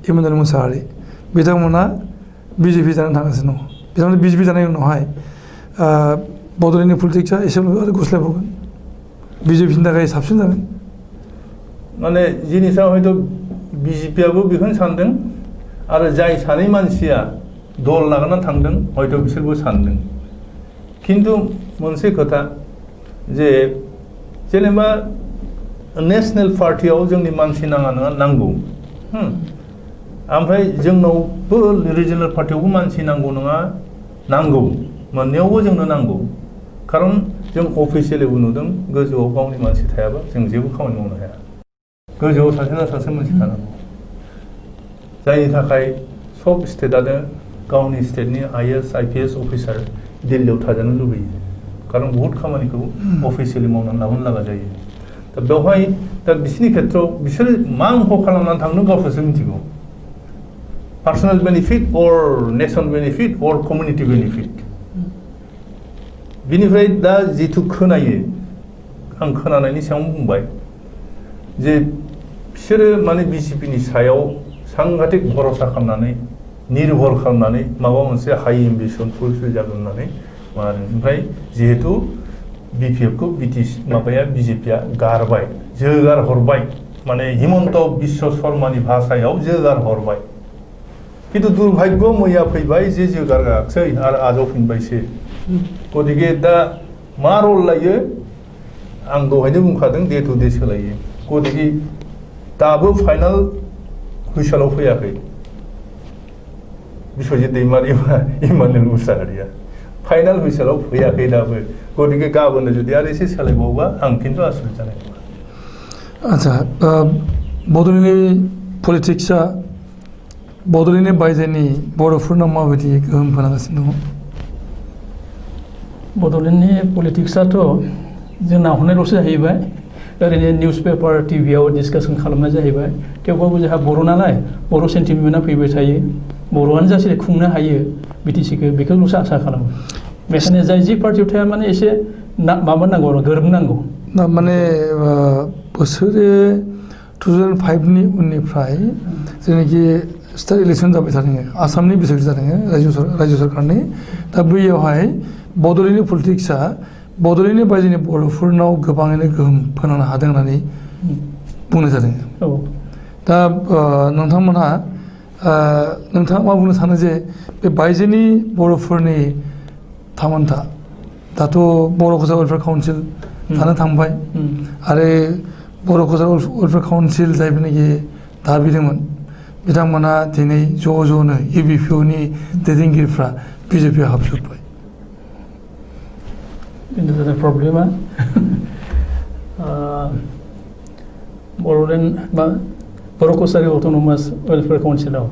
इमरान मुसाहारि बिथांमोना बिजेपि जानो थांगासिनो दङ बिथांमोना बिजेपि जानायनि उनावहाय बड'लेण्डनि पलिटिक्सआ एसेब्लाबो आरो गुस्लायबावगोन बिजेपिनि थाखाय साबसिन जागोन माने जिनिसा हयथ' बिजेपिआबो बेखौनो सानदों आरो जाय सानै मानसिया दल नागारनानै थांदों हयथ' बिसोरबो सानदों खिन्थु मोनसे खोथा जे जेनेबा नेशनेल पार्टियाव जोंनि मानसि नाङा नङा नांगौ ओमफ्राय जोंनावबो रिजनेल पार्टियावबो मानसि नांगौ नङा नांगौ मोननैयावबो जोंनो नांगौ खारन जों अफिसियेलिबो नुदों गोजौआव गावनि मानसि थायाबा जों जेबो खामानि मावनो हाया गोजौआव सासे ना सासे मानसि थानांगौ जायनि थाखाय सब स्टेटआनो गावनि स्टेटनि आइएएस आइपिएस अफिसार दिल्लीयाव थाजानो लुबैयो खारन बहुत खामानिखौ अफिसियेलि मावनानै लाबोनो लागा जायो दा बेवहाय दा बिसोरनि खेथ्रआव बिसोर मा अंख खालामनानै थांदों गावसोरसो मिथिगौ पार्सनेल बेनिफिट अर नेसन बेनिफिट अर कमिउनिटि बेनिफिट बिनिफ्राय दा जिथु खोनायो आं खोनानायनि सायाव बुंबाय जे बिसोरो माने बिजेपिनि सायाव सांघातिक भरोसा खालामनानै निर्भर खालामनानै माबा मोनसे हाइ एम्बिसन फुलफिल जागोन होननानै माबादों ओमफ्राय जिहेतु बिपिएफखौ माबाया बिजेपिया गारबाय जोगार हरबाय माने हिमन्त बिश्व शर्मानि भाषायाव जोगार हरबाय खिन्थु दुर्भाग्य मैया फैबाय जे जोगाराखसै आरो आजावफिनबायसो गतिके दा मा रल लायो आं दहायनो बुंखादों डे टु डे सोलायो गतिके दाबो फाइनाल हुइसेलाव फैयाखै बिश्वजित दैमारि इमरान मुसाहारिया फाइनाल हुइसेलाव फैयाखै दाबो गतिके गाबोन जुदि आरो एसे सोलायबावोबा आं खिन्थु आसरित जानाय नङा आदसा बड'लेण्डनि पलिटिक्सआ बड'लेण्डनि बायजोनि बर'फोरनाव माबायदि गोहोम खोनागासिनो दङ बड'लेण्डनि पलिटिक्सआथ' जों नाहरनायल'सो जाहैबाय ओरैनो निउस पेपार टिभिआव डिसकासन खालामनाय जाहैबाय थेवबाबो जोंहा बर' नालाय बर' सेन्टिमेन्टआ फैबाय थायो बर'आनो जासे खुंनो हायो बिटिसिखौ बेखौल'सो आसा खालामो बेखायनो जाय जि पार्टियाव थाया माने एसे माबा नांगौ आरो गोरोबनांगौ दा माने बोसोरे 2005नि उननिफ्राय जेनाखि स्टेट इलेक्सन जाबाय थादों आसामनि बिसायख'थि जादों रायजो सरकारनि दा बैयावहाय बड'लेण्डनि पलिटिक्सआ बड'लेण्डनि बायजोनि बर'फोरनाव गोबाङैनो गोहोम फोनांनो हादों होननानै बुंनाय जादों दा नोंथांमोनहा नोंथाङा मा बुंनो सानो जे बे बायजोनि बर'फोरनि थामोनथा दाथ' बर' कसार वेलफेयार काउन्सिल थानो थांबाय आरो बर' कसार वेलफेयार काउन्सिल जायफोरनाखि दाबिदोंमोन बिथांमोना दिनै ज' ज'नो इउबिपिअनि दैदेनगिरिफ्रा बिजेपिआव हाबजोब्बाय बेनो जादों प्रब्लेमा बड'लेण्ड बा बर' कसारि अट'नमास वेलफेयार काउन्सिलाव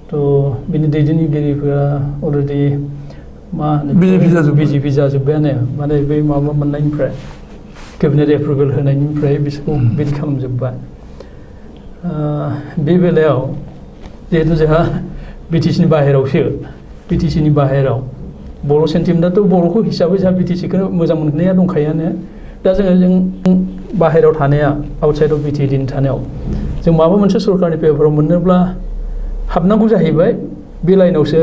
थ' बिनि दैदेनगिरिफोरा अलरेडि मा होनो बिजेपि जाजोब्बायानो माने बै माबा मोननायनिफ्राय केबिनेट एप्रुभेल होनायनिफ्राय बिसोरखौ बिदि खालामजोब्बाय बे बेलायाव जिहेतु जोंहा बिटिसिनि बाहेराव बर' सेन्टिमेन्टआथ' बर'खौ हिसाबै जोंहा बिटिसिखौ मोजां मोननाया दंखायोआनो दा जों बाहेरायाव थानाया आउटसाइड अफ बिटिएडिनि थानायाव जों माबा मोनसे सरकारनि पेपाराव मोननोब्ला हाबनांगौ जाहैबाय बे लाइनावसो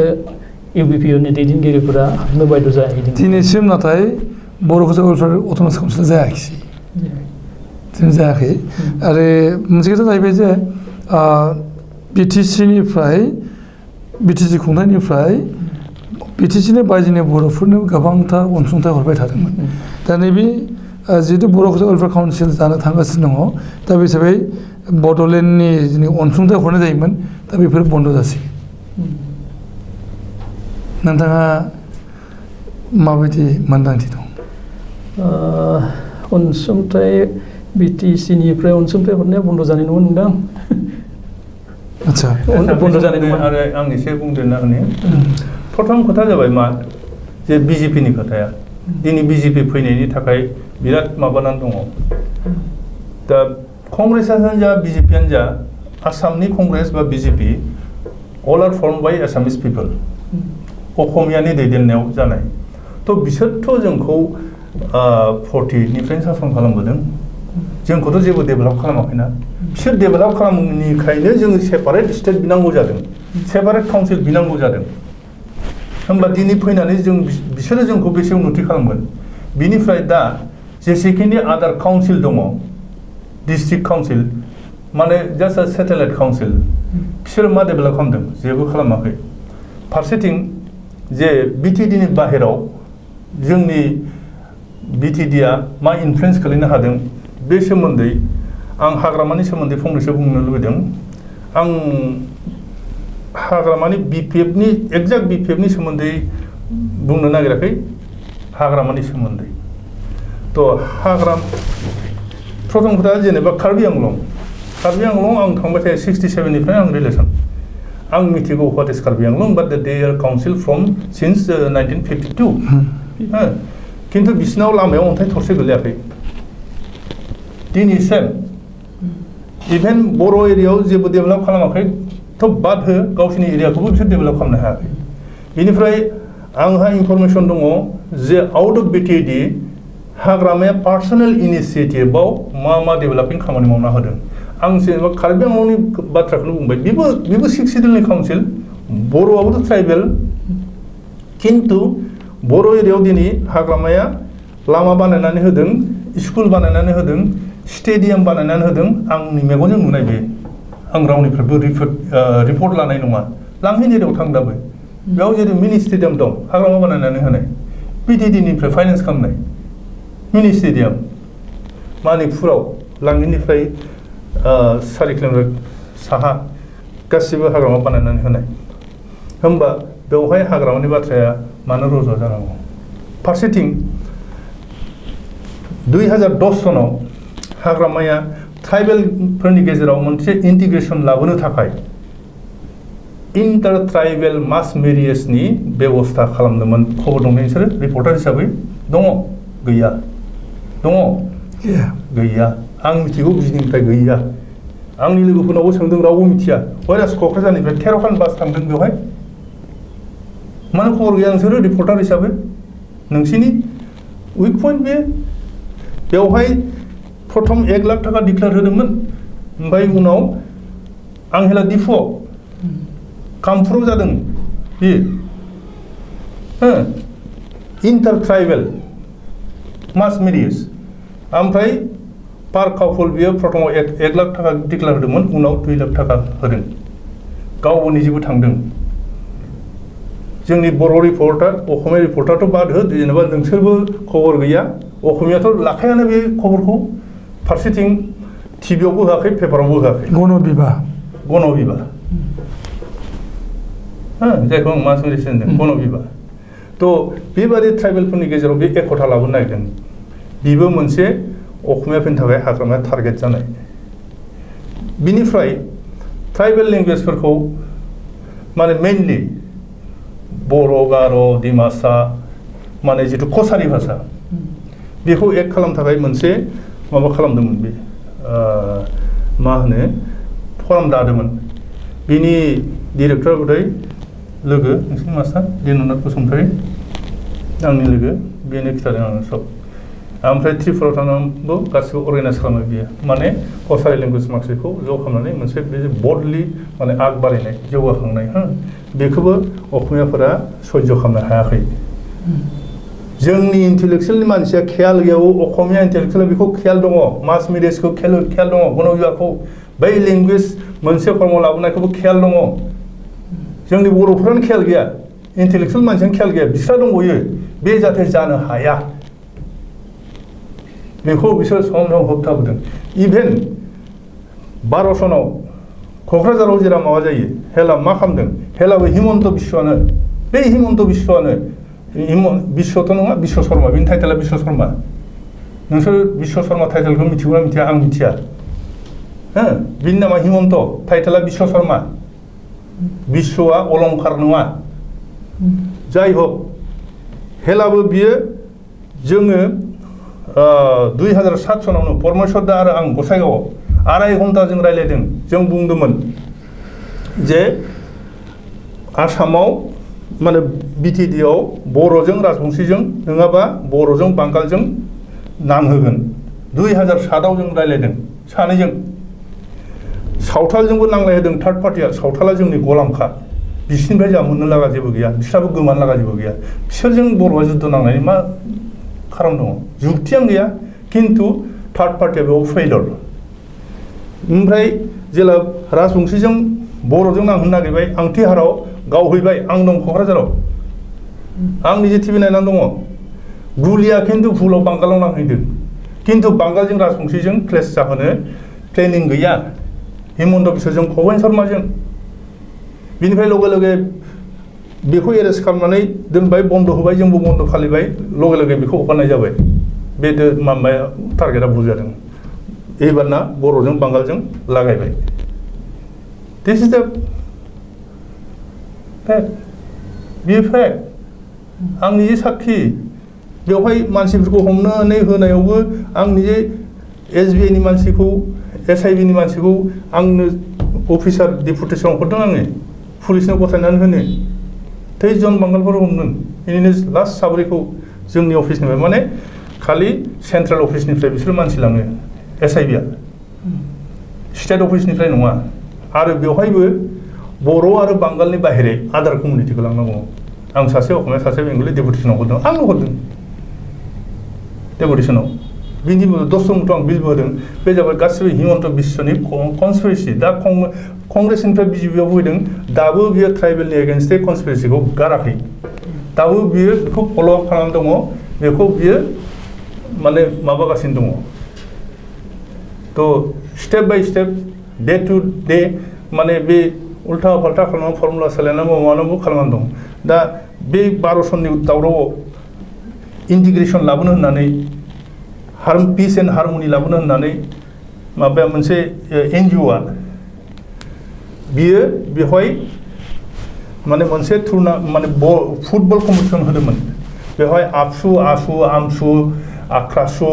इउबिपिअनि दैदेनगिरिफोरा हाबनो बायद' जाहैदों दिनैसिम नाथाय बर' कसार वेलफेयार अट'नमास काउन्सिल जायाखिसै जों जायाखै आरो मोनसे खोथा जाहैबाय जे बिटिसि खुंथायनिफ्राय बिटिसिनि बायजोनि बर'फोरनो गोबांथार अनसुंथाइ हरबाय थादोंमोन दा नैबे जिहेतु बर' कसार वेलफेयार काउन्सिल जानो थांगासिनो दङ दा बे हिसाबै बड'लेण्डनि जिनि अनसुंथाइ हरनाय जायोमोन दा बेफोर बन्द' जासिगोन नोंथाङा माबायदि मोन्दांथि दं अनसुंथाइ बिटिसिनिफ्राय अनसुंथाइ हरनाया बन्द' जानाय नङा नोंदां आदसा बन्द' जानाय नङा आरो आं एसे बुंदेरना होनो प्रथम खोथा जाबाय मा जे बिजेपिनि खोथाया दिनै बिजेपि फैनायनि थाखाय बिराद माबानानै दङ दा Congress जा BJP जा आसामनि Congress बा BJP all are formed by Assamese people अखमियानि दैदेननायाव जानाय तो बिसोरथ' जोंखौ 40 निफ्रायनो सासन खालामबोदों जोंखौथ' जेबो डेभेलप खालामाखैना बिसोर डेभेलप खालामनिखायनो जोङो सेपारेट स्टेट बिनांगौ जादों सेपारेट काउन्सिल बिनांगौ जादों होमबा दिनै फैनानै जों बिसोरो जोंखौ बेसे उन्नति खालामगोन बिनिफ्राय दा जेसेखिनि आदार काउन्सिल दङ डिस्ट्रिक्ट काउन्सिल माने जास्ट सेटेलाइट काउन्सिल बिसोर मा डेभेलप खालामदों जेबो खालामाखै फारसेथिं जे बिटिडिनि बाहेराव जोंनि बिटिडिआ मा इनफ्लुएन्स खालामनो हादों बे सोमोन्दै आं हाग्रामानि सोमोन्दै फंनैसो बुंनो लुबैदों आं हाग्रामानि बिपिएफनि एक्जाक्ट बिपिएफनि सोमोन्दै बुंनो नागिराखै हाग्रामानि सोमोन्दै तो हाग्राम प्रथम खोथा जेनेबा कार्बि आंलं आं थांबाय थायो 67 निफ्राय आं रिलेसन आं मिथिगौ व्हाट इज कार्बि आंलं but they are council from since 1952 खिन्थु बिसिनाव लामायाव अन्थाइ थरसे गोलैयाखै दिनैसिम इभेन बर' एरियायाव जेबो डेभेलप खालामाखै थ' बाद हो गावसिनि एरियाखौबो बिसोर डेभेलप खालामनो हायाखै बेनिफ्राय आंहा इनफरमेसन दङ जे आउट अफ बिटिएडि हाग्रामाया पार्सनेल इनिशिएटिभआव मा डेभेलपिं खामानि मावना होदों आं जेनेबा कार्बि आंलंनि बाथ्राखौनो बुंबाय बेबो 6 सिडुलनि काउन्सिल बर'आबोथ' ट्राइबेल खिन्थु बर' एरियायाव दिनै हाग्रामाया लामा बानायनानै होदों स्कुल बानायनानै होदों स्टेडियाम बानायनानै होदों आंनि मेगनजों नुनाय बे आं रावनिफ्रायबो रिपर्ट लानाय नङा लांहिन एरियायाव थां दाबो बेयाव जेरै मिनि स्टेडियाम दं हाग्रामा बानायनानै होनाय बिटिडिनिफ्राय फाइनेन्स खालामनाय मिनि स्टेडियाम मानिकपुराव लांहिननिफ्राय 4 किल'मिटार साहा गासिबो हाग्रामा बानायनानै होनाय होमबा बेवहाय हाग्रामानि बाथ्राया मानो रज' जानांगौ फारसेथिं 2010 सनाव हाग्रामाया ट्राइबेलफोरनि गेजेराव मोनसे इंटीग्रेशन लाबोनो थाखाय इंटर ट्राइबेल मास मेरियेजनि बेबस्था खालामदोंमोन खबर दं नोंसोरो रिपर्टार हिसाबै दङ गैया दङ गैया आं मिथिगौ बिजनिफ्राय गैया आंनि लोगोफोरनावबो सोंदों रावबो मिथिया वाइरास क'क्राझारनिफ्राय 13 खान बास थांदों बेवहाय मानो खबर गैया नोंसोरो रिपर्टार हिसाबै नोंसिनि उइक पइन्ट बेवहाय प्रथम 1 लाख थाखा डिक्लेयार होदोंमोन ओमफ्राय उनाव आंहेला दिफुआव कामपुराव जादों बे इंटर ट्राइबेल मास मेरियेज ओमफ्राय पार काउपल बियो प्रथमाव 1 लाख थाखा डिक्लेयार होदोंमोन उनाव 2 लाख थाखा होदों गावबो निजेबो थांदों जोंनि बर' रिपर्टार असमिया रिपर्टारथ' बाद हो जेनेबा नोंसोरबो खबर गैया असमियाथ' लाखायानो बे खबरखौ फारसेथिं टिभियावबो होआखै पेपारावबो होआखै गणबिबा जायखौ आं मास मेरियेज होनदों गणबिबा थ' बेबादि ट्राइबेलफोरनि गेजेराव बे एकता लाबोनो नागिरदों बेबो मोनसे असमियाफोरनि थाखाय हाग्रामाया टारगेट जानाय बिनिफ्राय ट्राइबेल लेंगुवेजफोरखौ माने मेइनलि बर' गार' डिमासा माने जिथु कसारि भाषा बेखौ एक खालामनो थाखाय मोनसे माबा खालामदोंमोन बे मा होनो फर्म दादोंमोन बिनि डिरेक्टर बोदै लोगो नोंसिनि मास्टार दिननाथ बसुमतारी आंनि लोगो बेनो खिथादों आङो सब ओमफ्राय त्रिपुरायाव थांनानैबो गासिबो अर्गानाइज खालामो बियो माने कसारि लेंगुवेज माखासेखौ ज' खालामनानै मोनसे बे बर्डलि माने आग बारायनाय जौगाखांनाय बेखौबो असमियाफोरा सह्य खालामनो हायाखै जोंनि इन्टेलेक्सुयेलनि मानसिया खेयाल गैयाबो असमिया इन्टेलेक्सुयेला बेखौ खेयाल दङ मास मेरियेजखौ खेयाल दङ गणबिबाखौ बै लेंगुवेज मोनसे फर्माव लाबोनायखौबो खेयाल दङ जोंनि बर'फोरानो खेयाल गैया इन्टेलेक्सुयेल मानसियानो खेयाल गैया बिस्रा दंबयो बे जाहाथे जानो हाया बेखौ बिसोर सम होबथाबोदों इभेन 12 सनाव क'क्राझाराव जेराव माबा जायो हेला मा खालामदों हेलाबो हिमन्त बिश्वआनो बे हिमन्त बिश्वआनो बिश्वथ' नङा बिश्व शर्मा बिनि टाइटेला बिश्व शर्मा नोंसोर बिश्व शर्मा टाइटेलखौ मिथिगौना मिथिया आं मिथिया बिनि नामा हिमन्त टाइटेला बिश्व शर्मा बिश्वआ अलंकार नङा जाय हक हेलाबो बियो जोङो 2007 सनावनो परमेश्वर दा आरो आं गसाइगावआव 2.5 घन्टा जों रायलायदों जों बुंदोंमोन जे आसामाव माने बिटिडिआव बर'जों राजबंशीजों नङाबा बर'जों बांगालजों नांहोगोन 2007 जों रायलायदों सानैजों सावथालजोंबो नांलायहोदों थार्ड पार्टिया सावथाला जोंनि गलामखा बिसिनिफ्राय जा मोननो लागा जेबो गैया बिस्राबो गोमानो लागा जेबो गैया बिसोरजों बर'आ जुद्ध नांनायनि मा खारन दङ जुक्तियानो गैया खिन्थु थार्ड पार्टिया बेयाव फेलर ओमफ्राय जेला राजबंशीजों बर'जों नांहोनो नागिरबाय आं तिहाराव गावहैबाय आं दं क'क्राझाराव आं निजे टिभि नायनानै दङ गुलिया खिन्थु भुलाव बांगालाव नांहैदों खिन्थु बांगालजों राजबंशीजों क्लेश जाहोनो प्लेनिं गैया हिमन्त बिश्वजों पवन शर्माजों बिनिफ्राय लगे लगे बेखौ एरेस्ट खालामनानै दोनबाय बन्द होबाय जोंबो बन्द खालामबाय लगे लगे बेखौ हगारनाय जाबाय बे माबाया टारगेटआ भुल जादों एबारना बर'जों बांगालजों लागायबाय दिस इज द फैक्ट बे फैक्ट आं निजे साक्षी बेवहाय मानसिफोरखौ हमनानै होनायावबो आं निजे SBI नि मानसिखौ SIB नि मानसिखौ आंनो अफिसार डेपुटेसन हरदों आङो पुलिसनो गथायनानै होनो 23 जन बांगालफोर हमदों बेनिनो लास्ट साब्रैखौ जोंनि अफिसनिफ्राय माने खालि सेन्ट्रेल अफिसनिफ्राय बिसोर मानसि लाङो SIB आ स्टेट अफिसनिफ्राय नङा आरो बेवहायबो बर' आरो बांगालनि बाहेरे आदार कमिउनिटिखौ लांनांगौ आं सासे असमिया सासे बेंगलि डेपुटेसनाव हरदों आंनो हरदों डेपुटेसनाव बिनि दसमथ' आं बिलबो होदों बे जाबाय गासिबो हिमन्त बिश्वनि कनस्पिरेसि दा कंग्रेसनिफ्राय बिजेपिआव फैदों दाबो बियो ट्राइबेलनि एगेन्स्टै कनस्पिरेसिखौ गाराखै दाबो बियो बेखौ फल'आप खालामना दङ बेखौ बियो माने माबागासिनो दङ थ' step by step day to day माने बे उल्था फाल्था खालामनानै फर्मुला सोलायनांगौ मानांगौ खालामनानै दं दा बे 12 सननि दावरावआव इन्टिग्रेसन लाबोनो होननानै पिस एन्ड हारमनि लाबोनो होननानै माबाया मोनसे NGOआ बियो बेवहाय माने मोनसे माने फुटबल कम्पिटिसन होदोंमोन बेवहाय आबसु आसु आमसु आख्रासु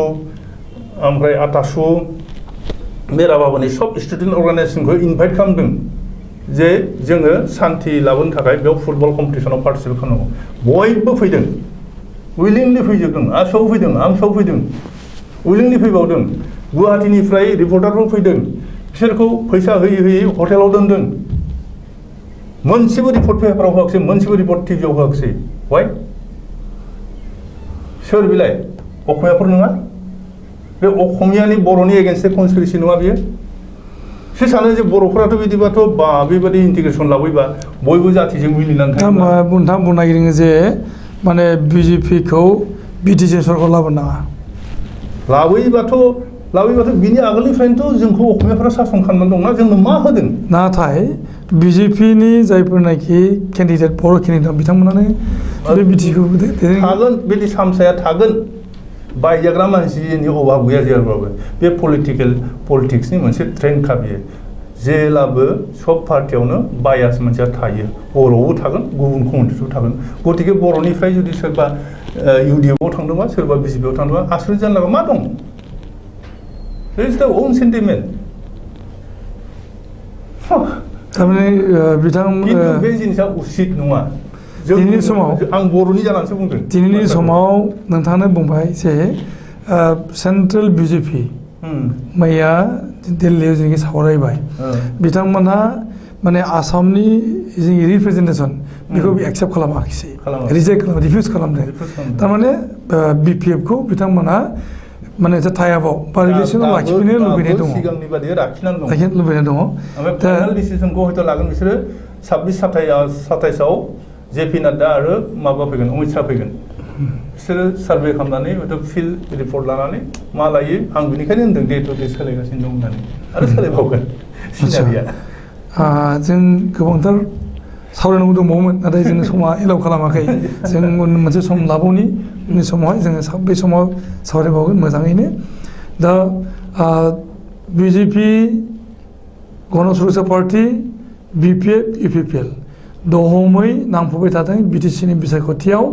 ओमफ्राय आतासु बे राभाबनि सब स्टुडेन्ट अर्गानाइजेसनखौ इनभाइट खालामदों जे जोङो सान्थि लाबोनो थाखाय बेयाव फुटबल कम्पिटिसनाव पार्टिसिपेट खालामनांगौ बयबो फैदों उइलिंलि फैजोबदों आसामाव फैदों आमसाव फैदों उइलिंलि फैबावदों गुवाहाटीनिफ्राय रिपर्टारफोर फैदों बिसोरखौ फैसा होयै होयै हटेलाव दोनदों मोनसेबो रिपर्ट पेपाराव होआखिसै मोनसेबो रिपर्ट टिभिआव होआखिसै वाइ सोर बिलाय असमियाफोर नङा बे असमियानि बर'नि एगेन्स्टै कनस्पिरेसि नङा बियो बिसोर सानो जे बर'फोराथ' बिदिबाथ' बा बेबायदि इन्टिग्रेसन लाबोयोबा बयबो जातिजों मिलिनानै थायोबा नोंथाङा बुंनो नागिरदों जे माने बिजेपिखौ बिटिसि सरकार लाबोनो नाङा लाबोयोबाथ' बिनि आगोलनिफ्रायनोथ' जोंखौ असमियाफोरा सासन खालामनानै दंना जोंनो मा होदों नाथाय बिजेपिनि जायफोरनाखि केन्डिडेट बर' केन्डिडेट बिथांमोनानो बे बिटिसिखौ थागोन बिदि सामसाया थागोन बायजाग्रा मानसिनि अभाब गैया जेरावबाबो बे पलिटिक्सनि मोनसे ट्रेन्डखा बियो जेलाबो सब पार्टियावनो बायास मोनसेया थायो बर'आवबो थागोन गुबुन कमिउनिटियावबो थागोन गतिके बर'निफ्राय जुदि सोरबा UDFआव थांदोंबा सोरबा बिजेपिआव थांदोंबा आसरित जानो लागा मा दं इट्स द ओन सेन्टिमेन्ट थारमाने बिथां खिन्थु बे जिनिसा उचित नङा दिनैनि समाव आं बर'नि जानानैसो बुंदों दिनैनि समाव नोंथाङानो बुंबाय जे सेन्ट्रेल बिजेपि मैया दिल्लीयाव जोंनि सावरायबाय बिथांमोनहा माने आसामनि जोंनि रिप्रेजेन्टेसन बेखौ एक्सेप्ट खालामाखिसै रिजेक्ट खालामो रिफिउज खालामदों थारमाने BPF खौ बिथांमोना माने टाइपआव बा रिलेसनाव लाखिफिननो लुबैनाय दङ सिगांनि बायदि लाखिनानै दङ लुबैनाय दङ ओमफ्राय फाइनाल डिसिजनखौ हयथ' लागोन बिसोरो 26-27आव JP नाड्डा आरो माबा फैगोन अमित शाह फैगोन बिसोरो सार्भे खालामनानै हयथ' फिल्ड रिपर्ट लानानै मा लायो आं बेनिखायनो होनदों डे टु डे सोलायगासिनो दं होननानै आरो सोलायबावगोन सिनारिया जों गोबांथार सावरायनांगौ दंबावोमोन नाथाय जोङो समा एलाउ खालामाखै जों मोनसे सम लाबावनि उननि समावहाय जोङो बै समाव सावरायबावगोन मोजाङैनो दा बिजेपि गण सुरक्षा पार्टी BPF UPPL दहमै नांफुबाय थादों बिटिसिनि बिसायख'थियाव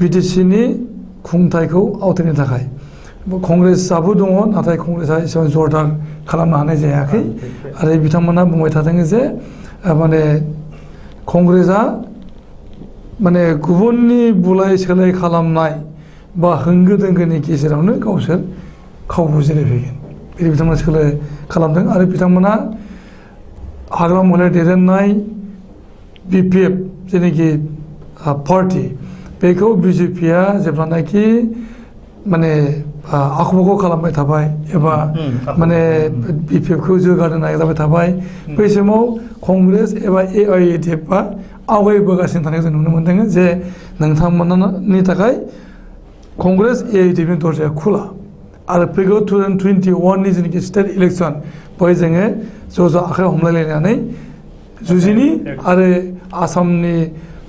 बिटिसिनि खुंथायखौ आवथायनो थाखाय कंग्रेसआबो दङ नाथाय कंग्रेसआ एसेबां जरदार खालामनो हानाय जायाखै आरो बिथांमोना बुंबाय थादों जे माने कंग्रेसआ माने गुबुननि बुलाय सोलाय खालामनाय बा होंगो दोंगोनि गेजेरावनो गावसोर खाबु जिरायफैगोन बिदि बिथांमोना सोलो खालामदों आरो बिथांमोना हाग्रा बंग्रायाव दैदेननाय BPF जेनाखि पार्टी बेखौ BJPआ जेब्लानाखि माने आख' फाख' खालामबाय थाबाय एबा माने BPFखौ जौगानो नाजाबाय थाबाय बै समाव कंग्रेस एबा AIADFआ आवगायबोगासिनो थानायखौ जों नुनो मोनदों जे नोंथांमोननि थाखाय कंग्रेस AIADFनि दरजाया खुला आरो फैगौ 2021नि जेनाखि स्टेट इलेक्सन बेवहाय जोङो ज' आखाइ हमलायलायनानै जुजिनि आरो आसामनि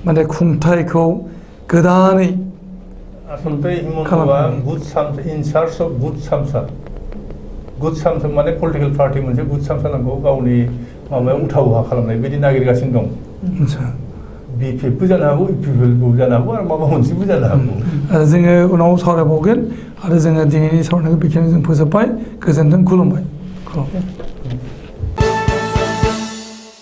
माने खुंथायखौ गोदानै आसलते हिमन्तआ गुड सामसा इन चार्ज अफ गुड सामसा माने पलिटिकेल पार्टी मोनसे गुड सामसा नांगौ गावनि माबायाव उथा उहा खालामनाय बिदि नागिरगासिनो दं BPFबो जानो हागौ UPPबो जानो हागौ आरो माबा मोनसेबो जानो हागौ जोङो उनाव सावरायबावगोन आरो जोङो दिनैनि सावरायनायखौ बेखिनियाव जों फोजोबबाय गोजोनथों खुलुमबाय